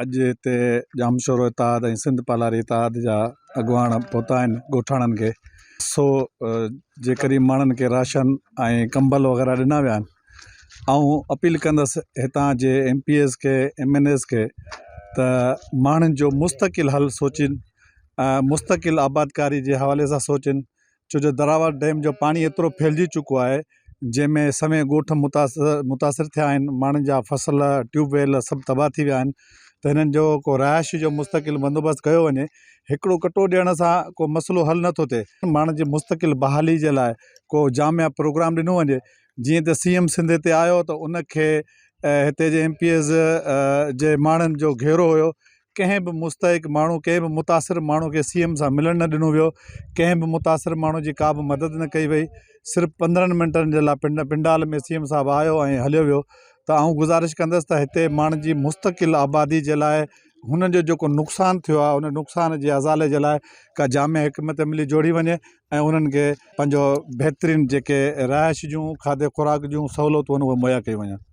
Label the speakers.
Speaker 1: اڄ هتي ڄامشورو اتحاد ۽ سنڌ پالاري اتحاد جا اڳواڻ پهتا آهن ڳوٺاڻن کي سو جي قريب ماڻهن کي راشن ۽ ڪمبل وغيره ڏنا ويا آهن آئون اپيل ڪندس هتان جي ايم پي ايز کي ايم اين ايز کي ته ماڻهن جو مستقل حل سوچين مستقل آبادڪاري جي حوالي سان سوچين ڇو جو دراوڙ ڊيم جو پاڻي ايترو ڦهلجي چڪو آهي جنهن ۾ سوين ڳوٺ متاثر متاثر ٿيا آهن ماڻهن جا فصل ٽيوب ويل سڀ تباهه ٿي ويا آهن ته هنن جو ڪو رهائش جو مستقل بندوبست ڪيو وڃي هڪڙو ڪٽو ڏيڻ سان ڪو مسئلو حل نٿو ٿئي ماڻهن جي مستقل بحالي جي لاء ڪو جامع پروگرام ڏنو وڃي جيئن ته سي ايم سنڌ هتي آيو ته ان کي هتي جي ايم پي ايز جي ماڻهن جو گهيرو هيو ڪنهن به مستحق ماڻهو ڪنهن به متاثر ماڻهو کي سي ايم سان ملڻ نه ڏنو ويو ڪنهن به متاثر ماڻهو جي ڪا به مدد نه ڪئي وئي صرف 15 منٽن جي لاء پنڊ پنڊال ۾ سي ايم صاحب آيو ۽ هليو ويو ته آئون گذارش ڪندس ته هتي ماڻهن جي مستقل آبادي جي لاء هنن جو جيڪو نقصان ٿيو آهي ان نقصان جي ازالي جي لاء ڪا جامع حڪمت عملي جوڙي وڃي ۽ انهن کي پنهنجو بهترين جيڪي رهائش جون کاڌي خوراڪ جون سهولتون آهن اهي مهيا ڪيون وڃن.